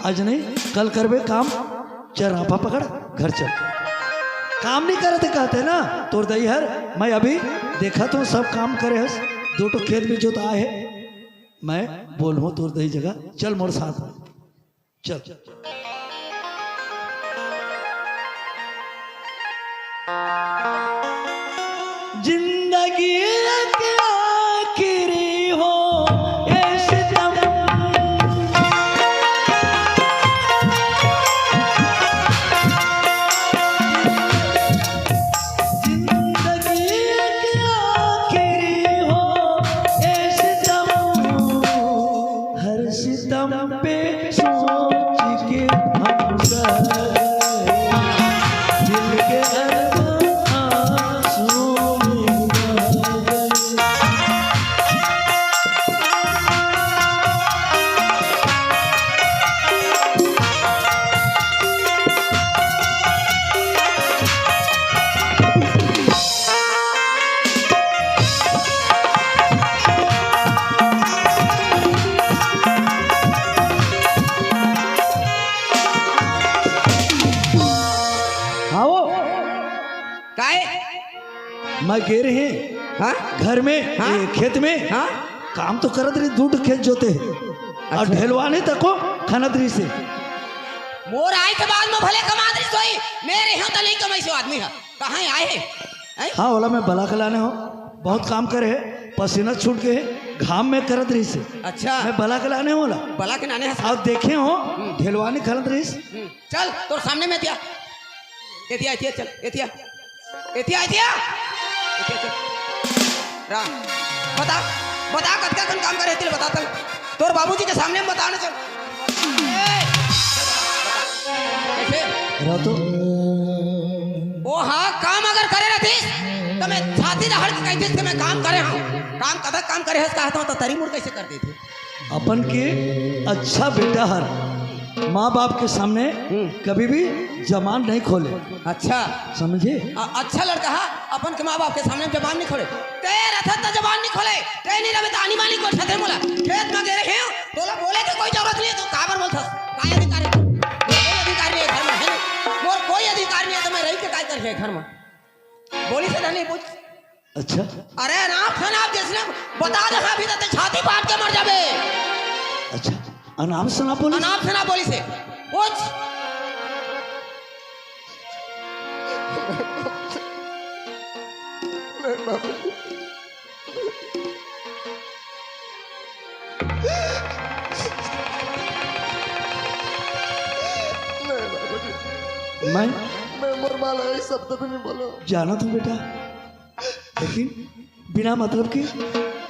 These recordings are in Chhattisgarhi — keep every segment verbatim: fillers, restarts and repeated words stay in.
आज नहीं, कल करबे काम। चल राफा पकड़, घर चल। काम नहीं करत हे कहत हे ना तोर दई हर। मैं अभी देखत हंव, सब काम करे हस। दू ठो खेत भी जोताए हे। मैं बोलहूं तोर दई जगह, चल मोर साथ में। चल। जिंदगी के आखिरी हो ए सितम। जिंदगी के आखिरी हो ए सितम। हर सितम पे सोच के हम सब दिल के अरबों आंसुओं में बह गए। हाँ वो। काय? मैं गे रहे हाँ? घर में, हाँ? ए, खेत में। हाँ? काम तो करत रही, दू ठो खेत जोते हे। अउ अच्छा। ढेलवाने तको खनत रही से। मोर आय के बाद में भले कमात रही सोई, मैं रहे हंव त नहीं कमाइस ओ आदमी ह। कहाँ आय हे? हैं? हाँ, ओला मैं बला के लाने हंव। बहुत काम करे हे, पसीना छूट गे हे, घाम में करत रही से। अच्छा। मैं बला के लाने हंव ओला। बला के लाने हस? अउ देखे हंव, हम्म। ढेलवाने खनत रही से। हम्म। चल, तोर सामने में एतिया। एतिया, एतिया, चल, एतिया। एतिया, एतिया। एतिया, चल। रा, बता, बता, कतका कन काम करे हे तेला, बता, चल। तोर बाबूजी के सामने में बता ना, चल। ए, कैसे? रह तो। ओ हाँ, काम अगर करे रहतीस, त मैं छाती ला हड़ के कहतीस कि मैं काम करे हंव। काम, कतक काम करे हस, कहत हंव, त तरी मुड़ कैसे कर देते? अपन के अच्छा बेटा हर माँ बाप के सामने हम्म। कभी भी जबान नहीं खोले। अच्छा। समझे? अ-, अच्छा लड़का हा, अपन के माँ बाप के सामने जबान नहीं खोले। ते रथत त जबान नहीं खोले, ते नहीं रहे त आनी मानी गोठा दे मोला। खेत में गे रहे हंव, तोला बोले के कोई जरूरत नहीं हे, तो काबर बोलथस? काय अधिकार हे? मोर कोई अधिकार नहीं हे घर में, है नहीं? मोर कोई अधिकार नहीं हे, तो मैं रही के काय करही घर में? बोली से नहीं पूछ। अच्छा। अरे अनाप शनाप जैसने बता दे, हाँ, अभी तो छाती फाट के मर जाबे। अच्छा, अनाप शनाप बोली? अनाप शनाप बोली से। पूछ। मैं मैं मोर माँ ला एक शब्द भी नहीं बोलो। जानत हंव बेटा, लेकिन बिना मतलब के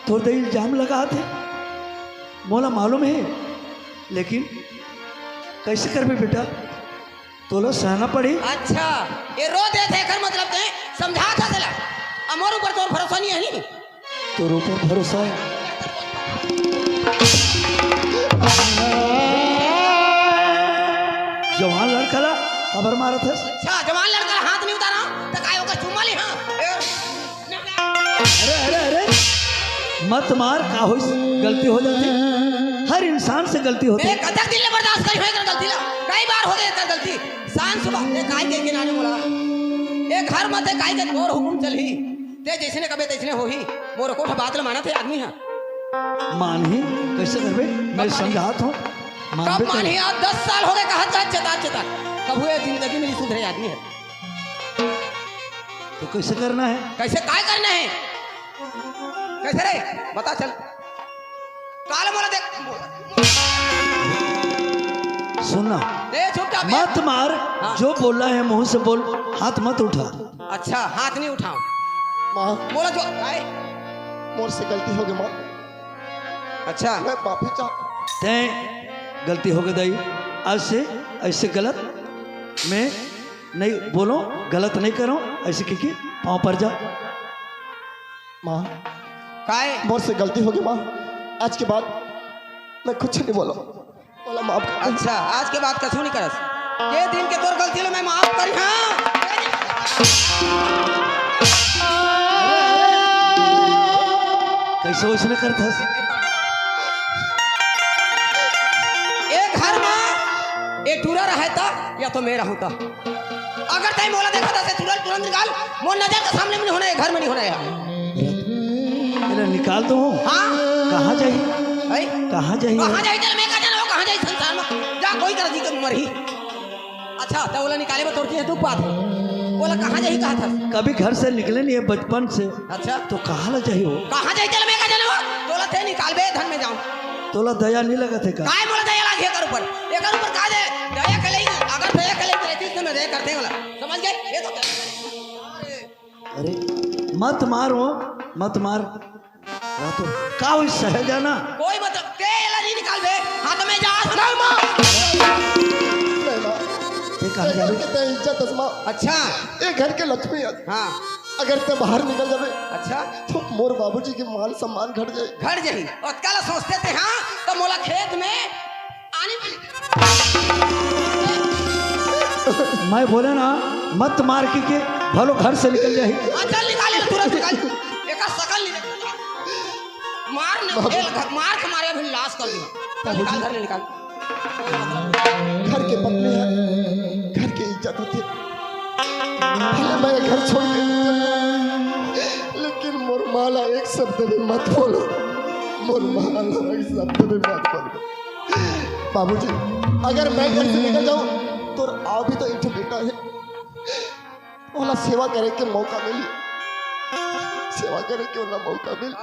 तोर दई इल्जाम लगात हे, मोला मालूम हे, लेकिन कैसे करबे बेटा, तोला सहना पड़ी। अच्छा, ये रो देथे, एकर मतलब ते समझात हस तेला, अउ मोर ऊपर तोर भरोसा नहीं हे नी? तोर ऊपर भरोसा हे। जवान लड़का ला काबर मारत हस? अच्छा, जवान लड़का ला हाथ नहीं उतारा, त काय ओकर चुम्मा ली, हाँ? ए, अरे, अरे, अरे, मत मार, का होइस, गलती हो जाथे, हर इंसान से गलती होथे। मैं कतक दिन ले बर्दाश्त करी हंव एकर गलती ला, कई बार हो गे एकर गलती। सांझ सुबह ते काय कहिके लाने मोला, ए घर में ते काय के मोर हुकुम चलही, ते जैसने कबे तैसने होही। मोर एको ठा बात ल मानत हे आदमी ह। मानही, कैसे करबे? मैं समझात हंव। कब मानही? आज दस साल हो गे कहत कहत चेतात चेतात। कभू ए जिंदगी में नहीं सुधरे आदमी ह। तो कैसे करना हे? कैसे काय करना हे? कैसे रे? बता चल। काल मोला देख। सुनना। ए, चुपचाप ए। मत मार, हाँ। जो बोला है मुंह से बोल, हाथ मत उठा। अच्छा, हाथ नहीं उठाऊं। माँ। बोला जो, आए। मोर से गलती हो गई माँ। अच्छा। मैं माफी चाह। तैं गलती हो गई दाई, आज से ऐसे गलत मैं नहीं बोलो, गलत नहीं करो, ऐसे कहिके पाँव पर जा। माँ, काय? मोर से गलती होगे माँ, आज के बाद मैं कुछ नहीं बोलो, मोला माफ कर दे। अच्छा, आज के बाद कछु नहीं करस। ये दिन के तोर गलती ला मैं माफ करी, हाँ। कैसे वैसने करत हस? ए घर में टूरा रहे त या तो मैं रहूं त। अगर तैं मोला देखत हस टूरा ल, तुरंत निकाल। मोर नजर के सामने में नहीं होना हे, घर में नहीं होना हे। एला निकाल तो हूं। हां। कहां जाही? हैं? कहां जाही? कहां जाही? चल, मैं का जानव, कहां जाही संसार में? जा, कोई कर दी के मरही। अच्छा, त ओला निकाले बर तोर जी हे, तू बात हे। ओला कहां जाही कहत हस? कभी घर से निकले नहीं हे बचपन से। अच्छा। तो कहां ला जाही वो? कहां जाही? चल, मैं का जानव? तोला तैं निकालबे, धन में जाऊं। तोला दया नहीं लगत हे का? काय मोला दया लागही एकर ऊपर? एकर ऊपर का दे? दया के लई, अगर दया के लई तो एतीस में दया करते वाला। समझ गए? ये तो अरे, मत मार वो, मत मार। रातो, का होइस, सह जाना। कोई मतलब, तैं एला नहीं निकालबे। हां, त मैं जा। नहीं, मां। नहीं, मां। ये कहां ए घर जाबे? के तैं इज्जत हस, मां। अच्छा। ए घर के लक्ष्मी हस। हां। अगर तैं बाहर निकल जाबे, अच्छा। तो मोर बाबूजी के मान सम्मान घट जाही। घट जाही। ओतका ला सोचते तैं, हां, त मोला खेत में आनी पड़ी। मैं बोले ना, मत मार के, के भलो घर से निकल जाही। हां, चल निकाल, तुरंत निकाल। एकर सकल नहीं देखता। मार न, बाबू। खेल घर, मार के मारे, अभी लाश कर दी। चल निकाल, घर ले निकाल। घर के पत्नी हे, घर के इज्जत होथे। भले मैं घर छोड़ के चल जाऊं, लेकिन मोर मां ला एक शब्द भी मत बोलो। मोर मां ला एक शब्द भी मत बोलो। बाबूजी, अगर मैं घर से निकल जाऊं, तो अभी तो एक ठो बेटा हे, ओला सेवा करे के मौका मिली, सेवा करे के ओला मौका मिली,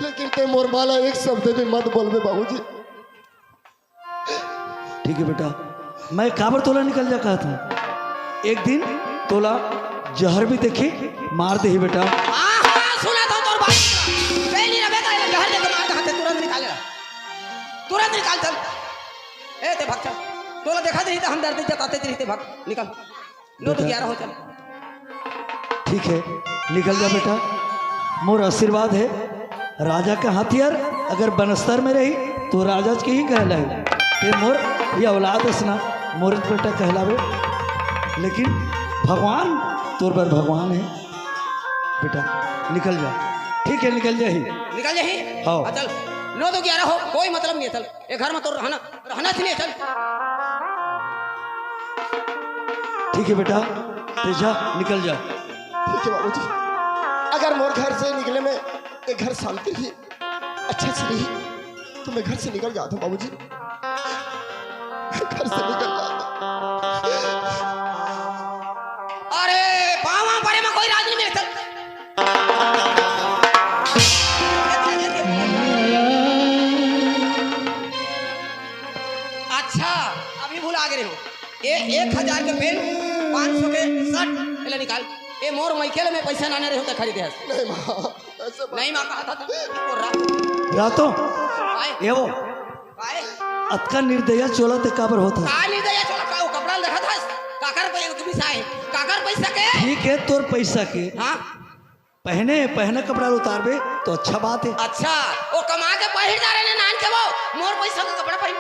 लेकिन तैं मोर मां ला एक शब्द भी मत बोलबे बाबूजी। ठीक हे बेटा, मैं काबर तोला निकल जा कहत हूं। एक दिन तोला जहर भी देके मार देही बेटा। हां, हां, सुनत हंव तोर बात। तैं नहीं रहबे त जहर देके मार देथे, तुरंत निकाल ले। तुरंत निकाल चल। ए, तैं भाग चल। तोला देखत रही त हम डरते जताते रही, तैं भाग, निकल। नौ तो बेटा। ग्यारह हो चल। ठीक हे, निकल जा बेटा, मोर आशीर्वाद हे। राजा के हथियार अगर बनस्तर में रही तो राजा के ही कहलाई। तैं मोर ये औलाद हस ना, मोर बेटा कहलाबे। लेकिन भगवान तोर बर भगवान हे बेटा, निकल जा। ठीक हे, निकल जाही। निकल जाही? हां। हां, चल। नौ तो ग्यारह हो, कोई मतलब नहीं हे, चल। ए घर में तो रहना, रहना च नहीं हे, चल। ठीक हे बेटा, तैं जा, निकल जा। ठीक हे बाबूजी, अगर मोर घर से निकले में ए घर शांति रही, अच्छा से रही, तो मैं घर से निकल जात हंव बाबूजी, घर से निकल जात हंव। अरे पांव परे में कोई राज नहीं मिले, चल। अच्छा, अभी भुला गे रहे हो। ए, एक हजार के पेन, पांच सौ के शर्ट, एला निकाल। ए, मोर मइके ले मैं पैसा लाने रहे हो त खरीदे हस। नहीं मां, ऐसे बात नहीं मां, कहा था तू, कोर्रा। रातो, आए। ए वो, आए। अतका निर्दया चोला तैं काबर होत हस? का निर्दया चोला? का वो कपड़ा देखत हस? काकर पे एक बिसाए, काकर पैसा के? ठीक हे, तोर पैसा के। हां। पहने, पहने कपड़ा उतारबे तो अच्छा बात हे। अच्छा, वो कमा के पहिर जा रहे ने नान के वो, मोर पैसा का कपड़ा पहिर।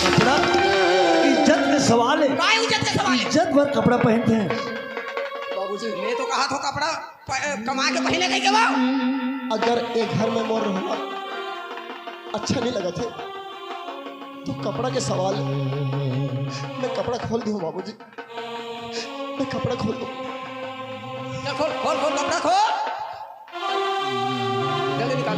कपड़ा इज्जत के सवाल हे। काय इज्जत के सवाल हे? इज्जत भर कपड़ा पहनथे। बाबूजी, मैं तो कहा था कपड़ा प-, कमा के पहिने कहीं के वो। अगर ए घर में मोर रहना अच्छा नहीं लगथे, तो कपड़ा के सवाल, मैं कपड़ा खोल दूं बाबूजी। मैं कपड़ा खोल दूं। चल खोल, खोल, खोल, कपड़ा खोल। जल्दी निकाल।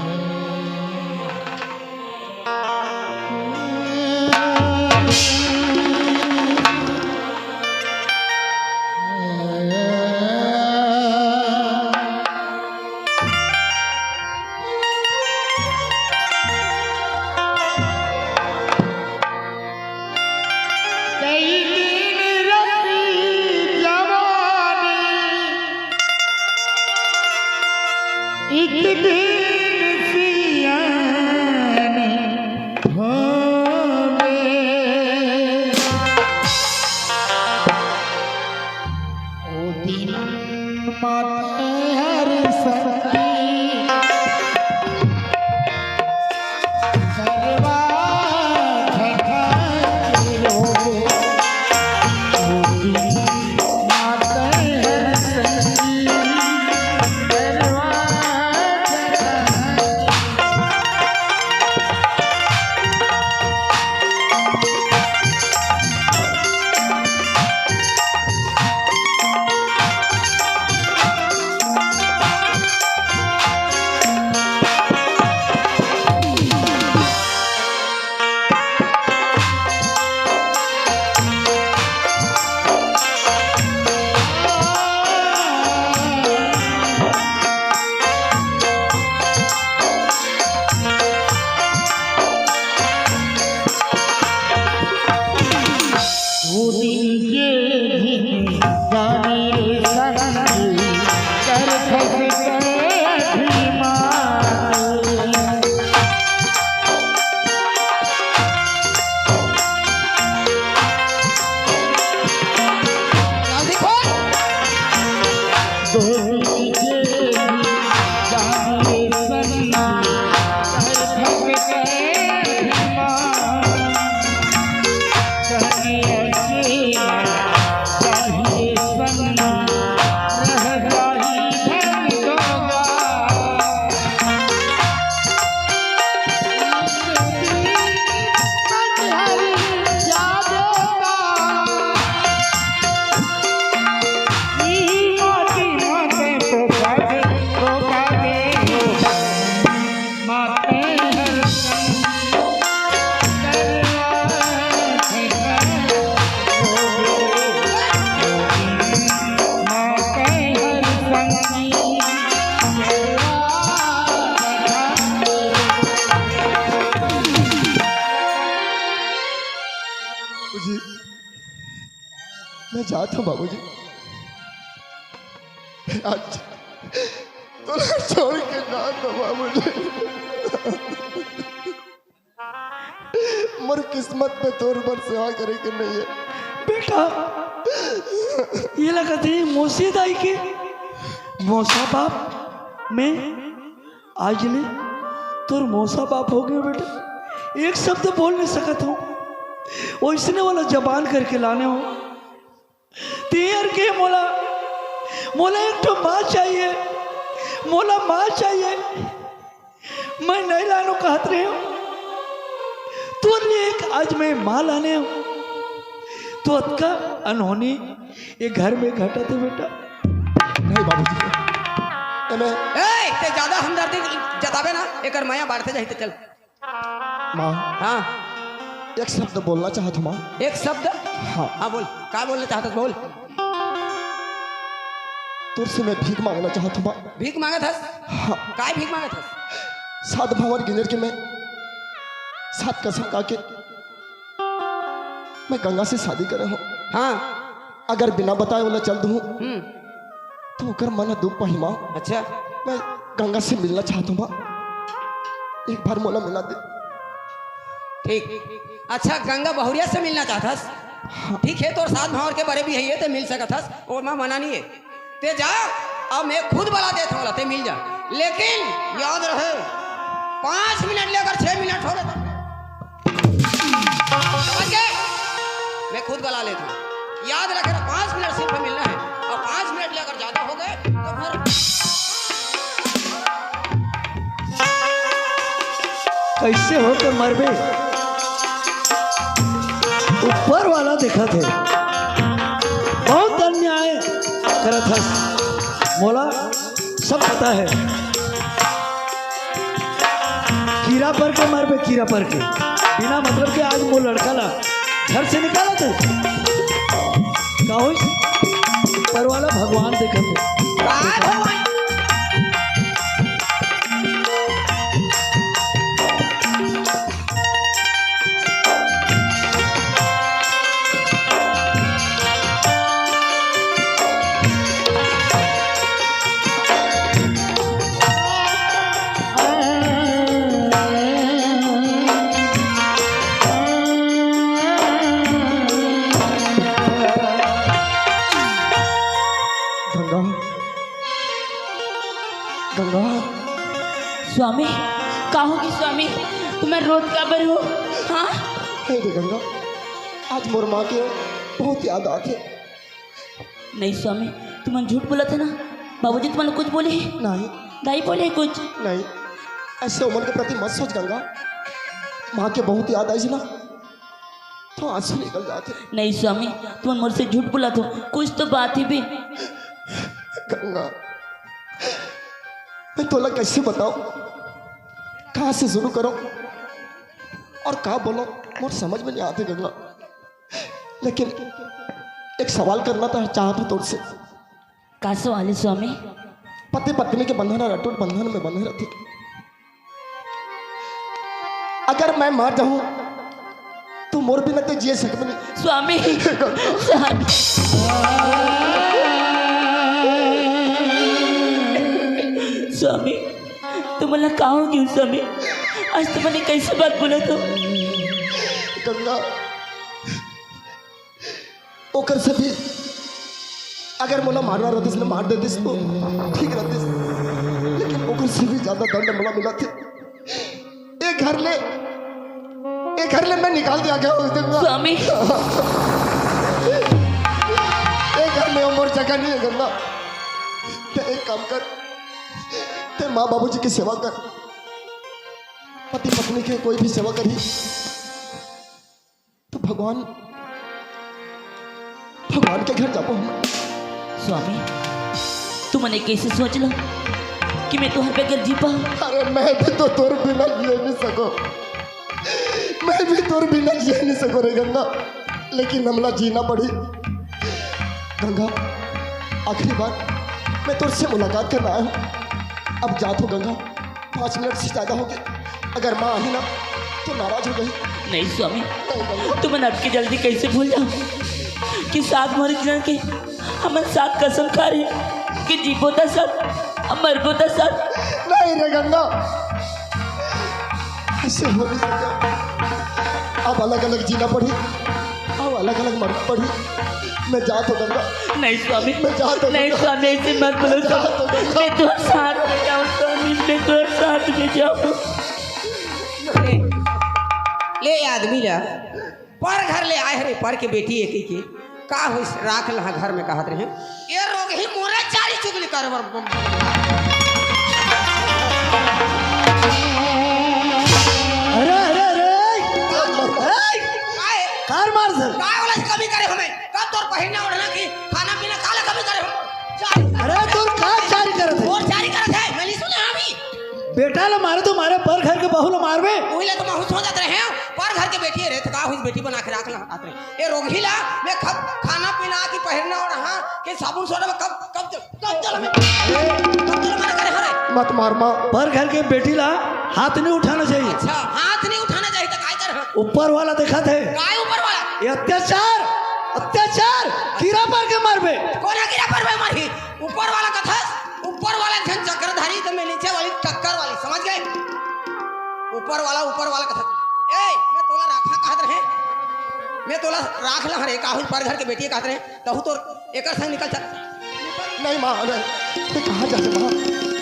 कई दिन रही जवानी, एक दिन सियान होवे। ओ दिन माते हर सखी करवा खटाई रोवे। ओ दिन माते हर सखी करवा खटाई मैं जात हूँ बाबूजी। आज तोला छोड़ के जात हूँ बाबूजी। मोर किस्मत में तोर बर सेवा करे के नहीं है। बेटा, ये लगत हे मौसी दाई के मौसा बाप, मैं आज ले तोर मौसा बाप हो गयो बेटा। एक शब्द बोल नहीं सकत हूँ, वैसने वाला जबान करके लाने हो। तेर के मोला, मोला एक ठो माँ चाहिए, मोला माँ चाहिए। मैं नहीं लानो कहत रहे हूँ, तोर लिए एक आज मैं माँ लाने हूँ। तो अतका अनहोनी ये घर में घटत हे बेटा। नहीं बाबूजी, एमे ए, ते ज्यादा हमदर्दी जताबे ना, एकर मया बाढ़ते जाही ते चल। माँ, हाँ। एक शब्द बोलना चाहत हूँ माँ। एक शब्द? हाँ। हाँ, बोल। का बोलना चाहत हस, बोल। तोर से मैं भीख मांगना चाहत हूँ माँ। भीख मांगत हस? हाँ। काय भीख मांगत हस? सात भांवर गिनर के मैं सात कसम खा के मैं गंगा से शादी करे हूँ। हाँ। अगर बिना बताए ओला चल दूँ, हम्म। तो ओकर मन ह दुख पाही माँ। अच्छा। मैं गंगा से मिलना चाहत हूँ माँ, एक बार मोला मिला दे। ठीक। अच्छा, गंगा बहुरिया से मिलना चाहत हस? हाँ। ठीक है, तोर सात भांवर के बरे भी है, ते मिल सकत हस, ओमा मना नहीं है। ते जा, अब मैं खुद बला देत हूँ, ते मिल जा। लेकिन याद रहे, पाँच मिनट ले अगर छह मिनट हो रहे, समझ गए? मैं खुद बला लेता हूँ। याद रखे ना, पाँच मिनट सिर्फ मिलना है, और पाँच मिनट ले अगर ज्यादा हो गए तो फिर कैसे होके मरबे? ऊपर वाला देखत हे, बहुत अन्याय करत हस, मोला सब पता है। कीरा पर के मरबे, कीरा पर के। बिना मतलब के आज मोर लड़का ला घर से निकालत हे। का होइस? ऊपर वाला भगवान देखत हे। गंगा, गंगा। स्वामी, का होगे स्वामी? तुमन रोत काबर हो? हाँ? हे रे गंगा, आज मोर माँ के बहुत याद आथे। नहीं स्वामी, तुमन झूठ बोलत हे ना। बाबूजी तुमन कुछ बोले हे? नहीं। नहीं बोले कुछ? नहीं, ऐसे ओमन के प्रति मत सोच गंगा। माँ के बहुत याद आइस ना, तो आंसू निकल जाथे। नहीं स्वामी, तुमन मोर से झूठ बोलत हो, कुछ तो बात ही भी। गंगा, मैं तोला कैसे बताऊं, कहाँ से शुरू करूं और का बोलूं, मोर समझ में नहीं आथे गंगा। लेकिन एक सवाल करना था, चाहत हूँ तोर से। का सवाल हे स्वामी? पति पत्नी के बंधन ह अटूट बंधन में बंधे रहिथे। अगर मैं मर जाहूं तो मोर बिना ते जिए सकबे नहीं। स्वामी, स्वामी, स्वामी, तुमन ला का होगे स्वामी? आज तुमन ए कैसे बात बोलत हो? गंगा, ओकर से भी अगर मोला मारना रहतिस ना, मार देतिस तो ठीक रहतिस, लेकिन ओकर से भी ज्यादा दंड मोला मिलथे। ए घर ले, ए घर ले मैं निकाल दिया गया हूँ। स्वामी। ए घर में मोर जगह नहीं है गंगा। ते एक काम कर, ते माँ बाबूजी की सेवा कर, पति पत्नी के कोई भी सेवा करी तो भगवान, भगवान के घर जाबो हम। स्वामी, तुमन ए कैसे सोच लो कि मैं तोहर बगैर जी पाऊं? अरे, मैं भी तो तोर बिना जिए नहीं सको, मैं भी तोर बिना जिए नहीं सको रे गंगा, लेकिन हमला जीना पड़ी। गंगा, आखिरी बार मैं तोर से मुलाकात करना आया हूँ, अब जात हूँ गंगा। पाँच मिनट से ज्यादा हो गए। अगर माँ आई ना तो नाराज हो गई। नहीं स्वामी, नहीं, नहीं। तुमन अब के जल्दी कैसे भूल जाओ? कि साथ मर जान के हमन साथ कसम खा रहे कि जीबो त साथ, मरबो त साथ। नहीं रे गंगा, ऐसे हो नहीं सकता। अब अलग अलग जीना पड़ी, अब अलग अलग मरना पड़ी। मैं जात हूँ गंगा। नहीं स्वामी, मैं जात हूँ नहीं गंगा। स्वामी, ऐसे मत बोलो मैं जात स्वामी। हूँ गंगा। मैं तो साथ में जाऊँ स्वामी, मैं तो साथ में जाऊँ। ले, ले आदमी ला, पर घर ले आए हरे, पर के बेटी एके के का होइस, राख लहा घर में कहत रहे। ये रोगही मोरे चारी चुगली करे बर। अरे, अरे, अरे! ए! काय? कार मार सर। काय वाला कमी करे हमें? कब तोर पहिरना ओढ़ना की, खाना पीना काला कमी करे हम? चारी। अरे, तोर का चारी करत है? और चारी करत है, मैं नहीं सुना अभी। बेटा ला मारे तो मारे, पर घर के बहू ला मारबे। उही ला तो महूँ सोचत रहे हूँ, पर घर के बेटी रहे, त का हुई, बेटी बना के राख ला, आत रहे। ए रोगही ला, मैं खब खाना पीना की पहिरना ओढ़ना, के साबुन सोडा में कब, कब जल, कब जल हमें? कब जल मारे करे हरे? मत मार माँ। पर घर के बेटी ला हाथ नहीं उठाना चाहिए। अच्छा, हाथ नहीं उठाना चाहिए, त काय कर हम? ऊपर वाला देखत है। काय ऊपर वाला? ये अत्याचार, अत्याचार, गिरा पर के मारबे। कोन गिरा पर में मारही? ऊपर वाला कथस, ऊपर वाला झन चक्रधारी त मैं नीचे वाली टक्कर वाली, समझ गए? ऊपर वाला, ऊपर वाला कथस। ए, मैं तोला राखा कहत रहे, मैं तोला राख ला हरे, काहू पर घर के बेटी कहत रहे, तहू तो एकर संग निकल चल। नहीं माँ, नहीं। ते कहाँ जाही माँ?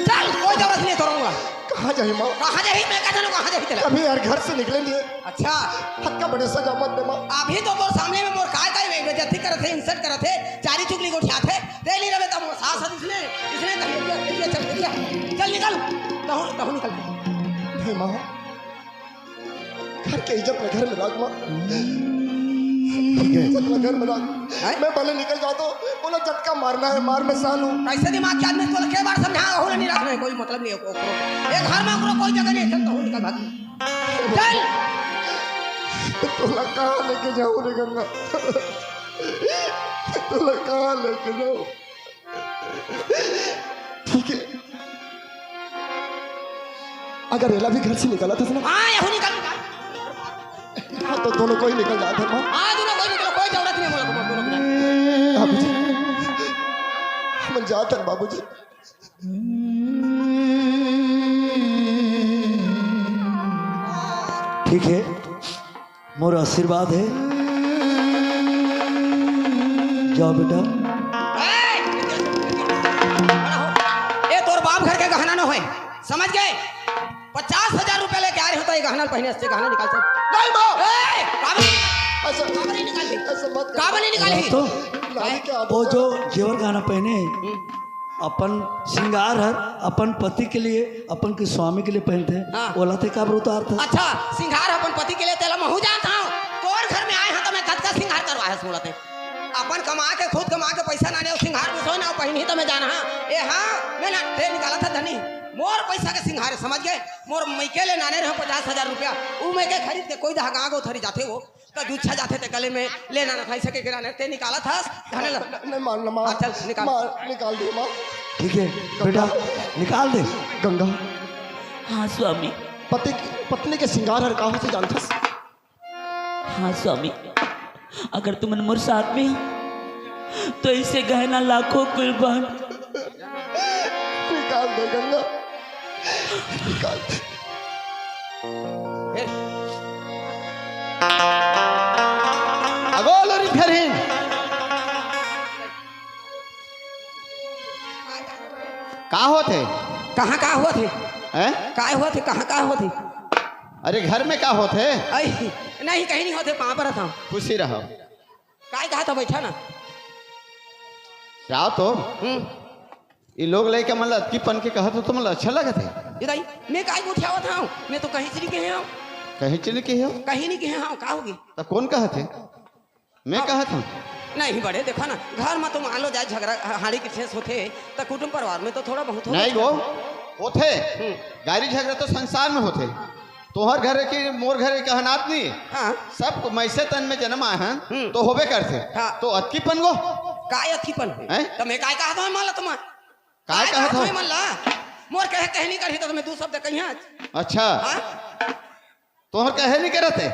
चल, कोई जरूरत नहीं है तोर मोला। कहाँ जाही माँ? कहाँ जाही? मैं का जानू कहाँ जाही तेला? अभी यार घर से निकले नहीं है। अच्छा। हद का बड़े सजा मत दे माँ। अभी तो तोर सामने में मोर काय काय बेइज्जती करत है, insult करत है, चारी चुगली गोठियात है। ते नहीं रहे तब सास इसने, इसने कही, "ये, ये चल, ये चल, चल निकल।" तहूँ, तहूँ निकल। हे माँ, घर के इज्जत ला घर में राख माँ। घर के इज्जत ला घर में राख। हैं? मैं भले निकल जाता हूँ, बोला झटका मारना है, मार मैं सहूँ। कैसे दिमाग के आदमी को के बार समझा, हो नहीं रखना है, कोई मतलब नहीं है ओकरो। ये घर में ओकरो कोई जगह नहीं है, चल तहूँ निकल भाग। चल। तोला कहाँ लेके जाऊँ रे गंगा? तोला कहाँ लेके जाऊँ? ठीक है, अगर एला भी घर से निकालत हस ना, हाँ, यहू निकल, निकल। हाँ, तो दोनों कोई निकल जात है माँ। हाँ, दोनों कोई निकलो, कोई जरूरत नहीं है मोला, दोनों को। बाबूजी, हम जात हन बाबूजी। ठीक है, मोर आशीर्वाद है। जाओ बेटा। ए! ए, तोर बाप घर के गहना न होय, समझ गए? पचास हजार रुपया लेके आ रहे हो तो ये गहना पहने से गहना निकाल सब। नहीं माँ। ए, काबर नहीं? ऐसा, काबर नहीं निकाल दी? ऐसा मत कर। काबर नहीं निकाल दी? तो लाली क्या वो जो जेवर गहना पहने, हम्म। अपन श्रृंगार हर अपन पति के लिए, अपन के स्वामी के लिए पहनथे, हाँ। ओला ते काबर उतारथे? अच्छा, श्रृंगार अपन पति के लिए तेला महू जानत हूँ। तोर घर में आए हैं तो मैं कतका श्रृंगार करवाए हस मोला ते। अपन कमा के, खुद कमा के पैसा ना ले, श्रृंगार में सोए ना पहिनही तो मैं जाना हाँ। ए हाँ, मैं ना ते निकालत हस धनी। मोर पैसा के श्रृंगार है, समझ गए? मोर मइके ले नाने रहे पचास हजार रुपया, उ मइके खरीद के कोई दहा गाँव थरी जाथे वो। त जुच्छा जाथे ते गले में लेना न खाई सके किराने ते निकालत हस, धने ल। नहीं, मार ना, मार। हाँ, चल, निकाल। मार, निकाल दे, मार। ठीक है, बेटा, निकाल दे। गंगा। हाँ, स्वामी। पति की, पत्नी के श्रृंगार हर काहू से जानथस? हाँ, स्वामी। अगर तुमन मोर साथ में हो, तो ऐसे गहना लाखों कुर्बान। निकाल दे, गंगा। निकाल दे। अगो लोरी फेरहीन। का होत हे? कहाँ का होत हे? हैं? काय होत हे? कहाँ का होत हे? अरे घर में का होत हे? अई, नहीं, कहीं नहीं होत हे, पाँव परत हँव। खुशी रहो। काय कहा था, बैठा ना। जाओ तो। हम्म। ये लोग लइका मन ला अतकीपन के कहत हो, तुमन ला अच्छा लगत हे? ये दाई, मैं काय गोठियावत हँव? मैं तो कहीं से नहीं कहे हँव। कहीं से नहीं कहे हो? कहीं नहीं कहे हँव, का होगे? त कौन कहत हे? मैं अब कहत हँव। नहीं बड़े, देखो ना, घर में तो मान लो जाए झगड़ा, हाड़ी के ठेस होथे, त कुटुम परिवार में तो थोड़ा बहुत होबे नहीं गो, करथे। होथे। हम्म। गारी झगड़ा तो संसार में होथे। तोहर घरे के मोर घरे के अनाथ नहीं। हाँ। सब मैसे तन में जन्म आए हैं, हम्म। तो होबे करथे। हाँ। तो अतकीपन गो। काय अतकीपन? हैं? त मैं काय कहत हँव, मान ला तुम? काय काय कहत कहत हँव? हँव, मान ला? मोर कहे, कहे नहीं करही त मैं दू शब्द कही आज। अच्छा। हाँ? तोहर कहे नहीं करत हे?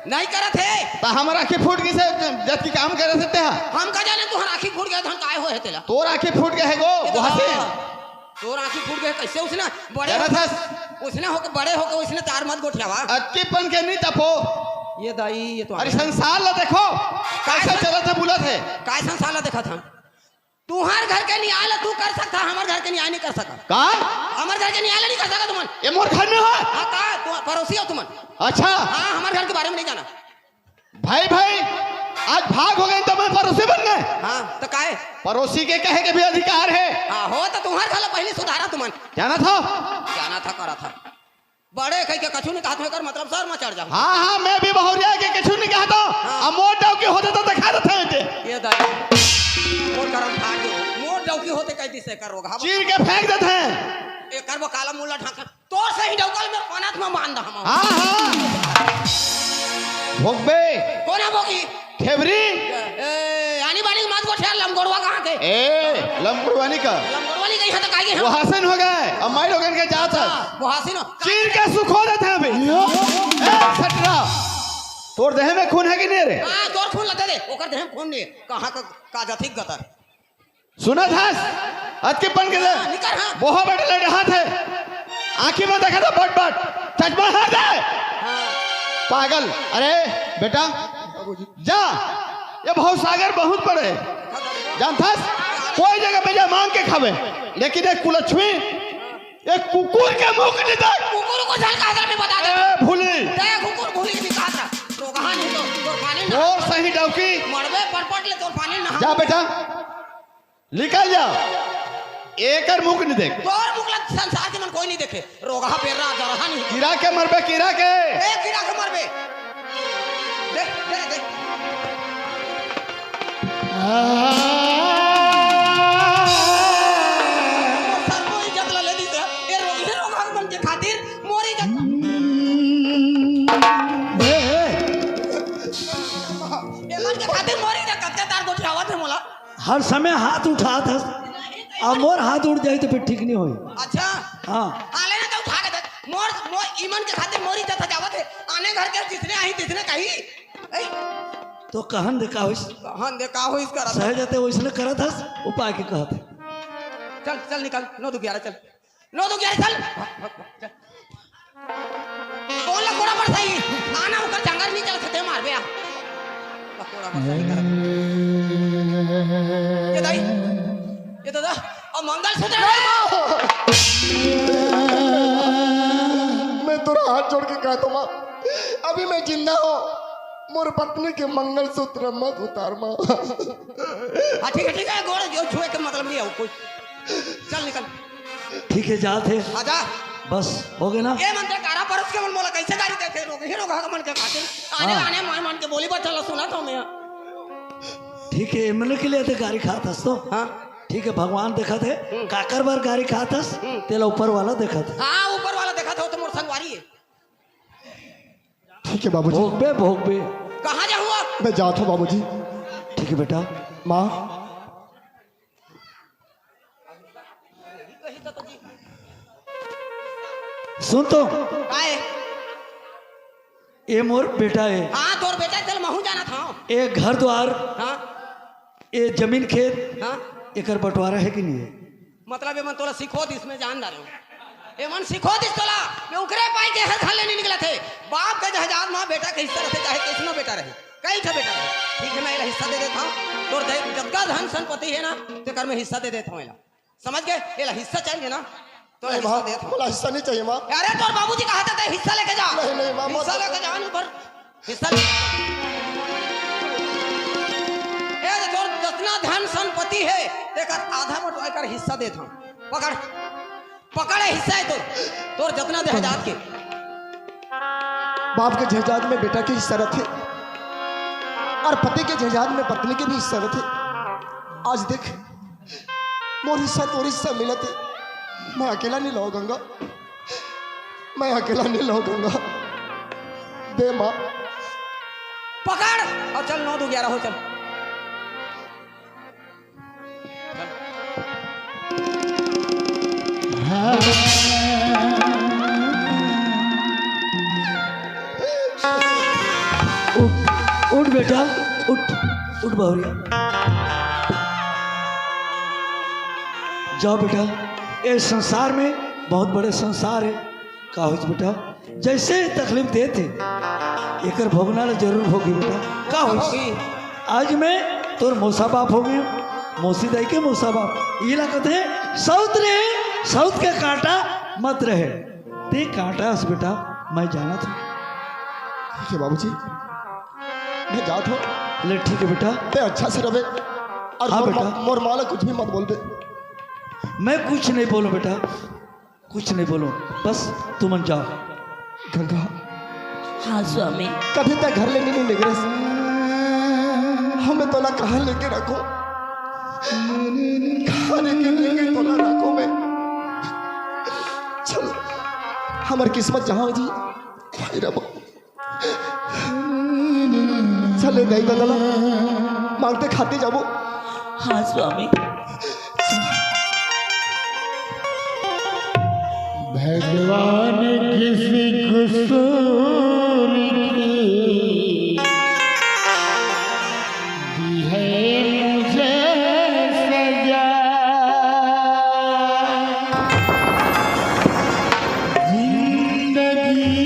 नहीं करत हे। त हमर आँखी फूट गिस हे, जतकी काम करे से तेहा। हम का जाने तुहर आँखी फूट गे, धन काय होय हे तेला। तोर आँखी फूट गे हे गो, ये तो गुहासिन। हाँ। तोर आँखी फूट गे, कइसे ओइसने बड़े जानत हस? ओइसने होके, बड़े होके ओइसने तार मत गोठियावा। अतकी पन के नी तपो। ये दाई, ये तो अरे संसार ला देखो, कइसे संसार? चलत हे, बुलत हे। काय संसार ला देखत हन? तुहर घर के नियाय ला तू कर सकत हस, हमर घर के नियाय नहीं कर सकत। का? हमर घर के नियाय ला नहीं कर सकत तुमन। ये मोर घर में हो? हाँ, का? तू पड़ोसी हो तुमन। अच्छा। हाँ, हमर घर के बारे में नहीं जाना। भाई, भाई, आज भाग हो गे त मैं पड़ोसी बन गे। हाँ, त काय? पड़ोसी के कहे के भी अधिकार हे। हाँ, हो त तुहर घर ला पहिली सुधारा तुमन। जानत हो? जानत हँव, करत हँव। बड़े कहिके कछु नहीं कहत हँव, एकर मतलब सर म चढ़ जाहूँ। हाँ, हाँ, मैं भी बहुरिया के कछु नहीं कहत हँव। हाँ। अब मोर डौकी होथे त देखा देथे एके। ये दाई। मोर करम फाड़ दो। मोर डौकी होथे कहि दिस एकर रोगहा। चीर के फेंक देथे। एकर वो काला मुल्ला ढांका। तोर सही डौका ल मैं पनत म बांध दहूँ। हाँ, हाँ। भोगबे। कोन हे भोगी? खेबरी। ए, आनी बानी मत गोठिया, लमगोड़वा कहाँ के? ए, लमगोड़वा नहीं का? लमगोड़वा नहीं कहीं त काहे के हम? वो हसन हो गे। अब माई लोगन के जात हे। अच्छा, वो हसन हो। चीर के सुखो देथे अभी। ए, सटरा। तोर देह में खून हे कि नहीं रे? हाँ, तोर खून लगे दे। ओकर देह में खून नहीं हे। कहाँ का, का जाति गतर? सुनत हस? अतकी पन के ले। हाँ, निकर, हाँ। बहुत बड़े लड़हात हे। आँखी में देखा था बट बट। चश्मा हर दे। हाँ। पागल। अरे बेटा, जा। ये भवसागर बहुत बड़े हे। जानत हस? कोई जगह पे जा, मांग के खाबे। लेकिन एक कुलछुई, एक कुकुर के मुख नहीं देख। कुकुर को झलका कर मैं बता दे। ए, भूली। दे कुकुर भूली नहीं कहा था। तो कहा नहीं तो, तोर पानी ना। तोर सही डौकी। मरबे पटपट ले तोर पानी ना। जा बेटा। निकल जा, एकर मुख नहीं देख। तोर मुख ला संसार के मन कोई नहीं देखे। रोगहा बेर्रा जरहा नहीं। कीरा के मरबे, कीरा के। ए, कीरा के मरबे। दे, दे, दे। आ। सर को इज्जत ला ले दी से। ए रो-, ए रोगहा मन के खातिर मोर इज्जत। ए, ए। ए मन के खातिर मोर इज्जत कत्ते तार गोठियावत हे मोला। हर समय हाथ उठात हस, अब मोर हाथ उठ जाही त फिर ठीक नहीं होही। अच्छा। हाँ। हाँ, ले ना तो उठा के देख। मोर, मोर इमन के खातिर मोर इज्जत जावत हे। आने घर के जिसने आही, तिसने कही। ए? तो कहन दे का होइस? कहन दे का होइस करत? सहज ते वइसने करत हस, उपाय के कहत हे। चल, चल निकल, नौ दू ग्यारह चल। नौ दू ग्यारह चल। कोन ला कोड़ा बरसाही? आना ओकर जंगर नहीं चल सकते मार बे आ। कोड़ा बरसाही कर। ये दाई, ये दादा, अब मंगलसूत्र। मैं तोर हाथ जोड़ के कहत हँव माँ, अभी मैं जिंदा हँव, मोर पत्नी के मंगलसूत्र मत उतार माँ। हाँ, ठीक हे, ठीक हे, गोड़ जो छुए के मतलब नहीं हे कोई। चल निकल। ठीक हे, जात हे। आजा। बस, हो गे ना? ये मन ते कारा परस के मन मोला कइसे गारी देथे, रोगही रोगहा के मन के खातिर। आने, हाँ। आने मन, मन के बोली बचन ला सुनत हँव मैं। ठीक हे, मन के लिए ते गारी खात हस तो। हाँ। ठीक हे, भगवान देखत हे। हम्म। काकर बर गारी खात हस, हम्म। तेला ऊपर वाला देखत हे। हाँ, ऊपर वाला देखत हे, वो तो मोर संगवारी हे। ठीक हे बाबूजी। भोगबे, भोगबे। कहाँ जाहूँ अब? मैं जात हँव बाबूजी। ठीक हे बेटा। माँ। सुन तो। काय? ए मोर बेटा हे। हाँ, तोर बेटा हे, चल महूँ जानत हँव। ए घर द्वार, हाँ। ए जमीन खेत, हाँ। एकर बंटवारा हे कि नहीं हे? मतलब, एमन तोला सिखो दिस, मैं जान डारेंव। एमन सिखो दिस तोला, मैं उकरे पाई के हर घर ले नहीं निकलत हे। बाप के जायदाद म बेटा के हिस्सा रथे, चाहे कइसनो बेटा रहे, कई ठा बेटा रहे। ठीक हे, मैं एला हिस्सा दे देत हँव। तोर दे-, जतका धन संपत्ति हे ना, तेकर मैं हिस्सा दे देत हँव एला। समझ गे? एला हिस्सा चाहिए ना, तोला नहीं हिस्सा माँ, देत हँव। मोला हिस्सा नहीं चाहिए माँ। अरे, तोर बाबूजी कहा था, ते हिस्सा लेके जा। नहीं, नहीं माँ, मत हिस्सा दो। लेके जा, नहीं पर हिस्सा ले। ए, तोर जतना धन संपत्ति हे, तेकर आधा बंटवा कर हिस्सा देत हँव। पकड़, पकड़, ए हिस्सा हे तोर, तोर जतना जायदाद के। बाप के जायदाद में बेटा के हिस्सा रथे, अउ पति के जायदाद में पत्नी के भी हिस्सा रथे। आज देख, मोर हिस्सा तोर हिस्सा मिलत हे, मैं अकेला नहीं लव गंगा, मैं अकेला नहीं लव गंगा। दे माँ। पकड़, अउ चल, नौ दू ग्यारह हो, चल। उठ, उठ बेटा, उठ, उठ बहुरिया। जाओ बेटा, ये संसार में बहुत बड़े संसार हे। का होइस बेटा, जइसे तकलीफ देथे, एकर भोगना ला जरूर भोगी बेटा। का होइस? आज मैं तोर मौसा बाप हो गया, मौसी दाई के मौसा बाप। ये ला कथे सौत रहे, सौत के कांटा मत रहे। ते कांटा हस बेटा, मैं जानत हूँ। ठीक है बाबूजी, मैं जात हूँ। ले ठीक है बेटा। ते अच्छा से रहे। और हाँ मोर बेटा। मा-, मोर माँ ला कुछ भी मत बोल दे। मैं कुछ नहीं बोलूँ बेटा, कुछ नहीं बोलूँ, बस तुमन जाओ। गंगा। हाँ स्वामी। कभी ते घर ले नहीं निकले। हमें तोला कहाँ लेके रखो? कहाँ लेके, लेके तोला रखो मैं? चल, हमर किस्मत जहाँ हो जी, वहीं रहो। चले नहीं बदला, मांगते खाते जाबो। हाँ स्वामी। भगवान किसी कसूर की दी है मुझे सजा। जिंदगी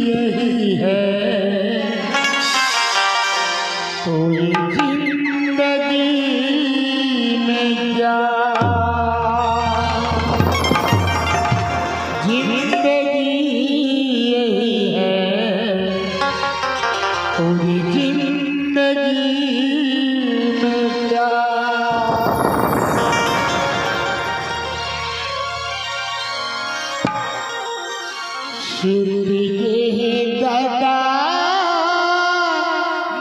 यही है, तो ये जिंदगी में क्या, जिंदगी यही है, पूरी जिंदगी में क्या। छूट गे हे दादा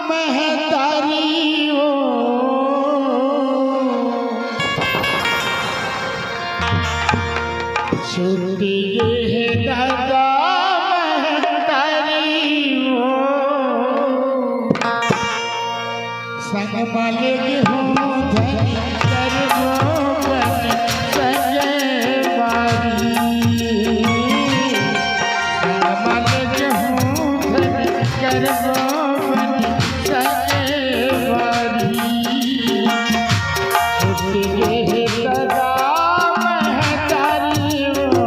महतारी ओ, छूट गे हे दादा महतारी ओ। संग मा लेगे हूँ धनी करबो बनी संगवारी। संग मा लेगे हूँ धनी करबो बनी संगवारी। छूट गे हे दादा महतारी ओ।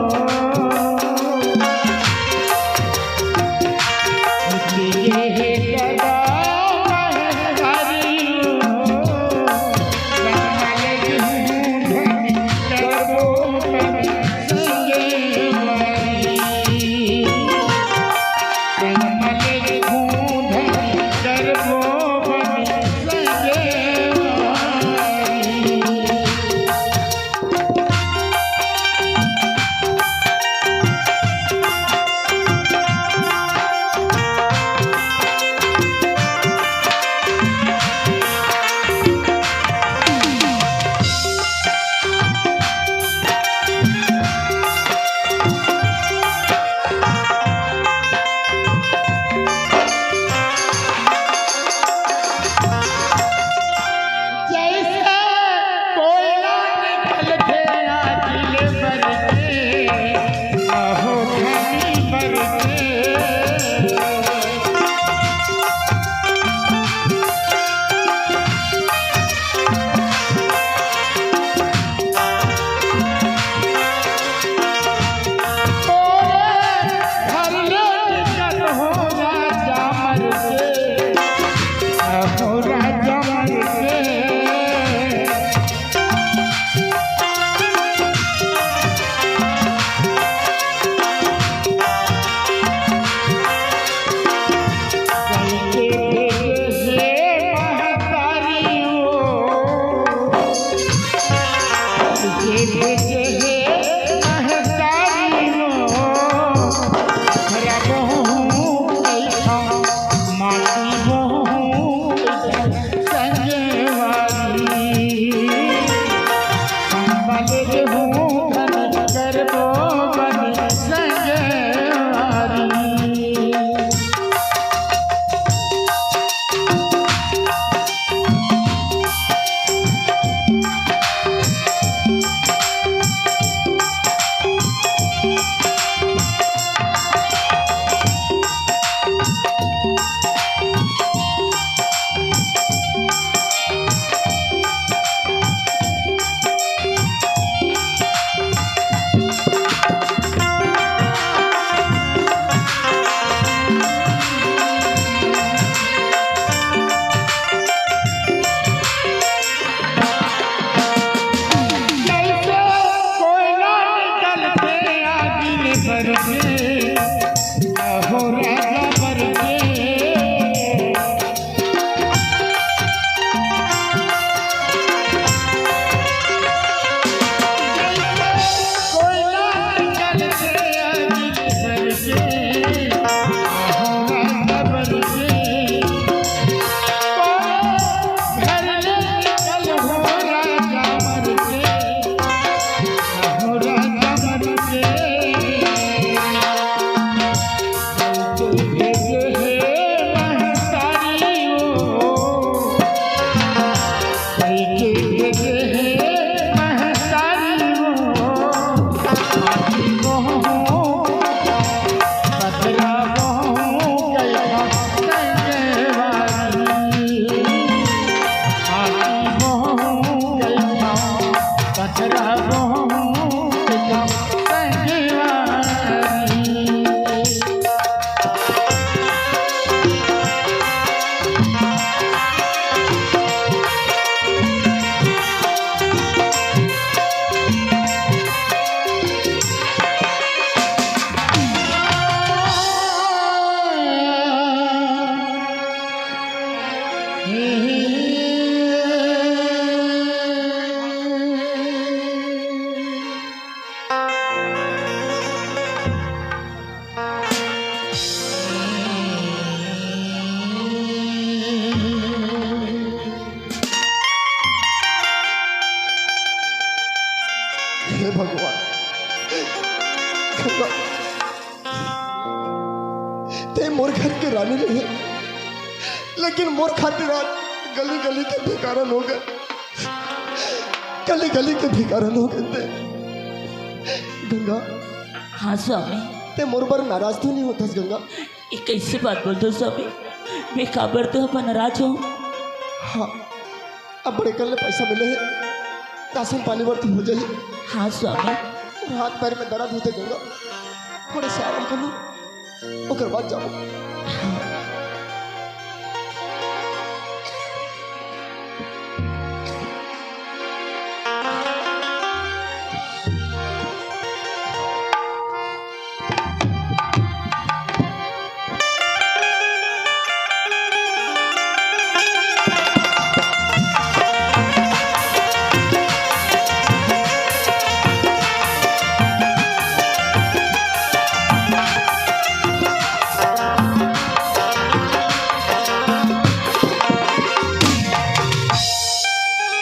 घर के रानी रहे, लेकिन मोर खातिर आज गली गली के भिखारन हो गे, गली गली के भिखारन हो गे ते। गंगा, हाँ स्वामी। ते मोर बर नाराज तो नहीं होथस गंगा? ये कैसे बात बोलथो स्वामी? मैं काबर तो अपन नाराज हूँ। हाँ, अब बड़े कन ले पैसा मिले हे, राशन पानी बर तो हो जाही। हाँ स्वामी। और हाथ पैर में दर्द होथे गंगा, थोड़े से आराम कर लो, ओकर बाद जाओ।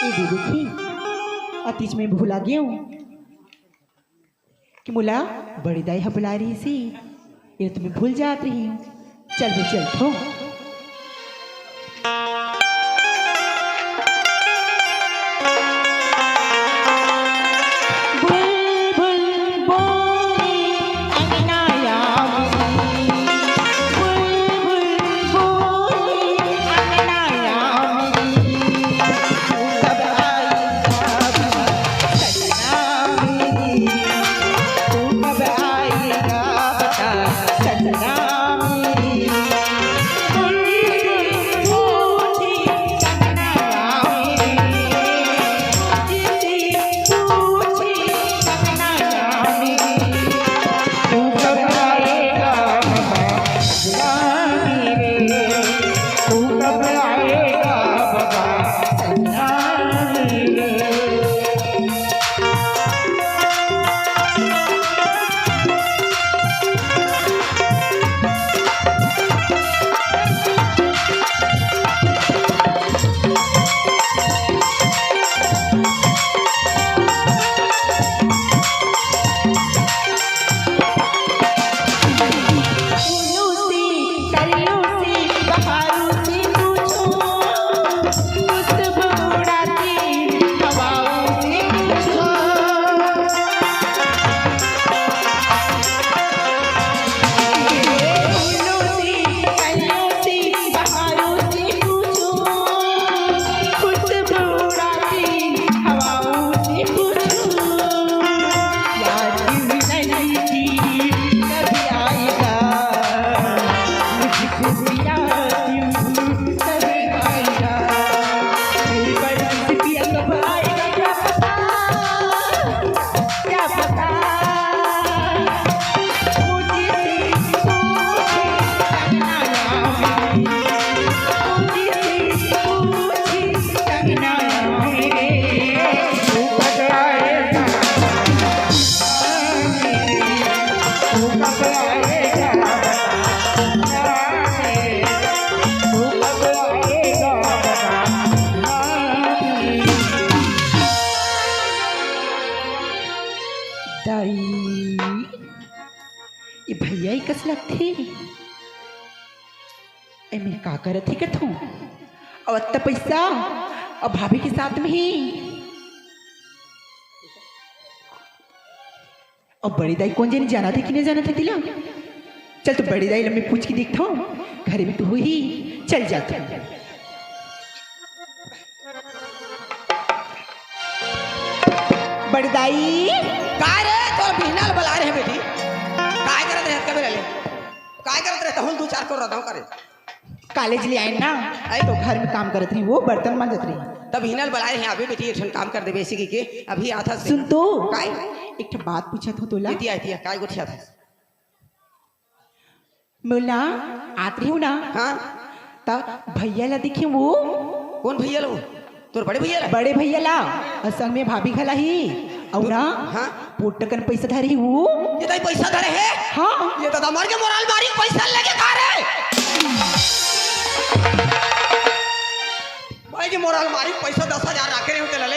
ये दे देखी, अतीज में भुला गया हूँ। कि मोला बड़े दाई ह बुलाए रहिस हे, ये तो मैं भूल जात रही हूँ। चल बे, चल थो। बुलबुल बोली अंगना आवी, बुलबुल बोली अंगना आवी, तू कब आई दाई, ये भैया ही कस लगथे। ए, मैं का करत ही कथों? अउ अत्ता पैसा, अउ भाभी के साथ में ही। अउ बड़े दाई कोन जनी जानत हे कि नहीं जानत हे तिला? चल तो बड़े दाई ला मैं पूछ के देखथों, घरे में तो होही। चल जाथों। बड़े दाई। काय रे, तोर बिहना ल बलाए रहे बेटी। काय करत रहे कबे ले? काय करत रहे? तहुल दू चार को रदाव करे। कॉलेज ले आए ना, आई तो घर में काम करत रही, वो बर्तन मांजत रही। तब बिहना ल बलाए रहे, अभी बेटी एक ठन काम कर देबे, इसी की के अभी आथा से। सुन तो, काय? एक ठन बात पूछत हों तोला। एती आ, एती आ, काय गोठियाथस? मोला आत रही हूँ ना। हाँ। त भैया ला दिखे वो। कोन भैया ला वो? तोर बड़े भैया ला? बड़े भैया ला। अउ संग में भाभी घला ही। अउ ना, हाँ। पोटकन पैसा धरे ही वो। ये ताई पैसा धरे हे? हाँ। ये दादा मर के मोर अलमारी पैसा लेगे का रे? भाई के मोर अलमारी पैसा दस हजार राखे रहे होते लले।